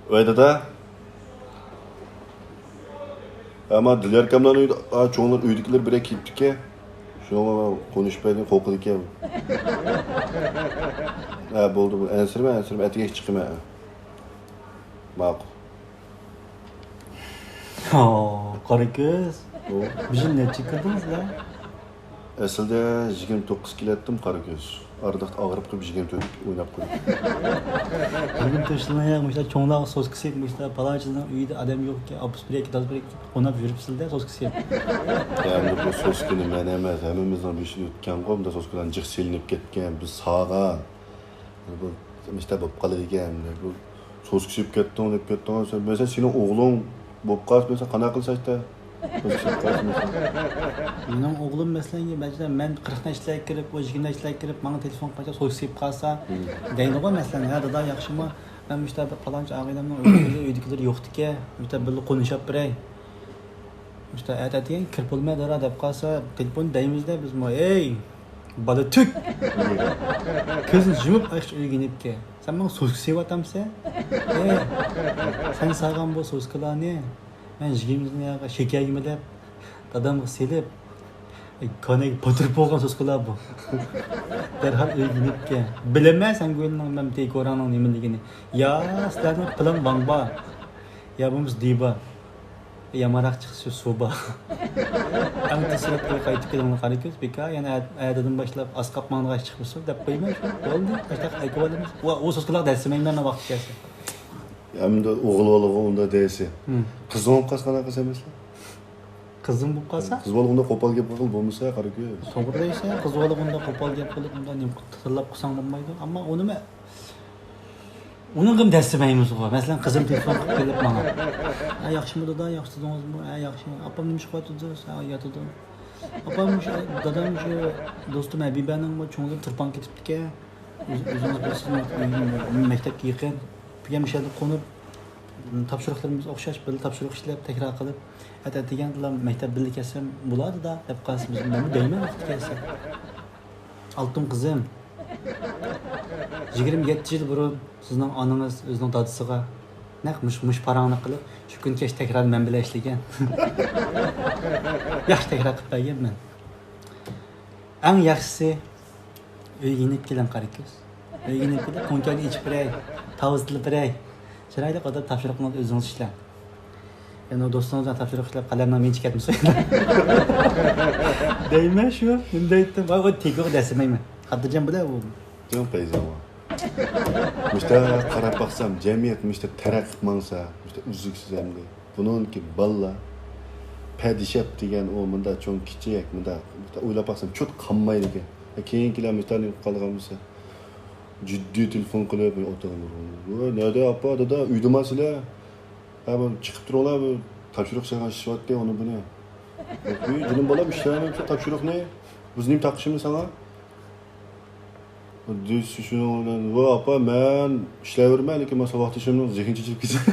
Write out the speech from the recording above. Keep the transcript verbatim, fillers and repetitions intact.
ۋەي دادا. ئەمما دىلياركاملارنىڭ ئۆيىدە، ئا، چوڭلار ئۆيدىكىلەر بىرەر كېلىپتىكەن. شۇنىڭغا قونۇشۇپ بەردىم، قورقىدىكەن. ھە، بولدى، بولدى. ئەنسىرىمە، ئەنسىرىمە. ئەتىگەن چىقىمەن. ماقۇل. ھا، قارا كۆز. ئۇ. بۈگۈن نەچچە كىردىڭىزلەر؟ ئەسلىدە يىگىرمە توققۇز كېلەتتىم، قارا كۆز. ئارىداق ئاغرىپ قېلىپ يىگىرمە تۆت ئويناپ قويدۇم. يىگىرمە تۆت يىلنىڭ يا مۇشۇ چوڭلارغا سوسكا سېلىپ، مۇشۇ پالانچىنىڭ ئۆيىدە ئادەم يوقكەن، ئاپىسى بىر ئىككى دادىسى بىر ئىككى قوناپ يۈرۈپسىلدە سوسكا سېلىپ. يا، ئەمدى بۇ سوسكىنى مەن ئەمەس، ھەممىمىزنىڭ بېشىدىن ئۆتكەنغۇ، بۇنداق سوسكىلارنى جىق سېلىنىپ كەتكەن، بىز ساغان. بۇ مۇشۇنداق بولۇپ قالىدىكەن. بۇ سوسكا سېلىپ كەتتىڭ، دەپ كەتتىڭ. سەن، مەسىلەن، سېنىڭ ئوغلۇڭ بولۇپ قالسا، مەسىلەن، قانداق قىلىسەن؟ سوسكا سېلىپ قالسا، مەسىلەن. مېنىڭ ئوغلۇم، مەسىلەن، مەسىلەن، مەن قىرىق نەچچىلەرگە كىرىپ، ئۇ يىگىرمە نەچچىلەرگە كىرىپ، ماڭا تېلېفون قىلغانچە سوسكا سېلىپ قالسا، دەيدىغۇ، مەسىلەن، ھە، دادا، ياخشىمۇ؟ مەن مۇشۇنداق بىر پالانچى ئاغىنەمنىڭ ئۆيىدە، ئۆيدىكىلىرى يوقتىكەن، مۇشۇنداق بىرلا قونۇشاپ بېرەي. مۇشۇنداق ئەتە ئەتىگەن كىرىپ بولمايدۇ، دەپ قالسا، تېلېفون دەيمىزدە بىزمۇ، ئەي، بالا تۈك! كۆزنى يۇمۇپ ئاچقۇچە ئۆيگە يېنىپ كەل. سەن ماڭا سوسكا سېلىۋاتامسەن؟ ئەي، سەن سالغان بۇ سوسكىلارنى مەن يىگىرمە يىلدىن ياقى شېكەرگە مىلەپ، دادامغا سېلىپ، كانايغا پاتۇرۇپ بولغان سوسكىلار بۇ. دەرھال ئۆيگە يېنىپ كەل. بىلىمەن سەن گۇينىڭ مەن تېكوراڭنىڭ نېمىلىكىنى. يا، سىلەرنىڭ پىلان ۋاڭبا. يا بولمىسا دىبا. يامانراق چىقسا سۇ بار. ئەڭ تېز سۈرئەتتە قايتىپ كېلىڭلار قارا كۆز، بىكار. يەنە ئەتىدىن باشلاپ ئاسقاپ ماڭىدىغان ئىش چىقمىسۇن دەپ قويماي شۇ. بولدى، ئاشتاق ئەكىۋالىمىز. ۋا، ئۇ سوسكىلارغا دەسسىمەيمەن مەن ۋاقتى كەلسە. ئەمدى ئوغۇل بالىغا ئۇنداق دەيسى. ھىم. قىزىڭ بولۇپ قالسا قانداق قىلىسەن مەسىلەن؟ قىزىڭ بولۇپ قالسا؟ قىز بالىغا ئۇنداق قوپال گەپ قىلغىلى بولمىسا، قارا كۆز. توغرا دەيسەن، قىز بالىغا ئۇنداق قوپال گەپ قىلىپ، ئۇنداق نېمە قىلىپ تىللاپ قىلساڭ بولمايدۇ. ئەمما ئۇنىمۇ ئۇنىڭغىمۇ دەسسىمەيمىزغۇ. مەسىلەن، قىزىم تېلېفون قىلىپ كېلىپ ماڭا، «ھە، ياخشىمۇ دادا، ياخشى تۇردىڭىزمۇ؟ ھە، ياخشى. ئاپام نېمە ئىش قىلىۋاتىدۇ؟» «ھە، ياتىدۇ.» «ئاپام شۇ، دادام شۇ دوستۇم ھەبىبەنىڭ چوڭلىرى تۇرپان كېتىپتىكەن. ئۆز-، ئۆزىڭىز بىلىسىزمۇ، مەكتەپكە يېقىن. بۈگۈن مۇشۇ يەردە قونۇپ، تاپشۇرۇقلىرىمىز ئوخشاش، بىللە تاپشۇرۇق ئىشلەپ، تەكرار قىلىپ، ئەتە ئەتىگەندىلا مەكتەپ بىللە كەلسەم بولادىدا» دەپ قالسا، بىز، مەنمۇ دەيمەن ۋاقتى كەلسە. ئالتۇن قىزىم، يىگىرمە يەتتە يىل بۇرۇن سىزنىڭ ئانىڭىز ئۆزىنىڭ دادىسىغا نەق مۇش-، مۇشۇ پاراڭنى قىلىپ، شۇ كۈنى كەچ تەكرار مەن بىلەن ئىشلىگەن. ياخشى تەكرار قىلىپ بەرگەن مەن. ئەڭ ياخشىسى، ئۆيگە يېنىپ كېلىڭ، قارا كۆز. ئۆيگە يېنىپ كېلىپ، كونكانى ئېچىپ بېرەي، تاۋزىتىپ بېرەي. چىرايلىق ئادەم تاپشۇرۇقىڭىزنى ئۆزىڭىز ئىشلەڭ. يەنە دوستىڭىز بىلەن تاپشۇرۇق ئىشلەپ، قەلەمنىڭ مىنچە كەتمىسۇن. دەيمەن شۇ، نېمە دەيتتىم؟ ۋاي، ئۇ تېكىغا دەسسىمەيمەن. خاتىرجەم بولە ئۇ. جان پەيزى ئاغا. مۇشتا قاراپ باقسام، جەمئىيەت مۇشتا تەرەققىي قىلىپ ماڭسا، مۇشتا ئۈزلۈكسىز ئەمدى. بۇنىڭكى بالىلار پەدىشەپ دېگەن ئۇ مۇنداق چوڭ كىچىك، مۇنداق، مۇنداق ئويلاپ باقسام، چوت قالمايدىكەن. كېيىنكىلەر مۇشتا نېمە قىلىدىغان بولسا، جىددىي تېلېفون قىلىپ ئولتۇرغان. «ۋە، نەدە ئاپا، دادا، ئۆيدىما سىلەر؟ ھە، بۇ چىقىپ تۇرۇڭلار، بۇ تاپشۇرۇق سالغان ئىش بارتتى، ئۇنى بۇنى.» «ئۆي، جېنىم بالام، ئىشلەۋەرمەمسەن تاپشۇرۇقنى؟ بىز نېمە تاقىشىمىز ساڭا؟» دېسە شۇنىڭ بىلەن، «ۋە ئاپا، مەن ئىشلەۋېرىمەن، لېكىن مانا ساۋاقدىشىمنىڭ زېھنى چېچىلىپ كېتىدۇ.»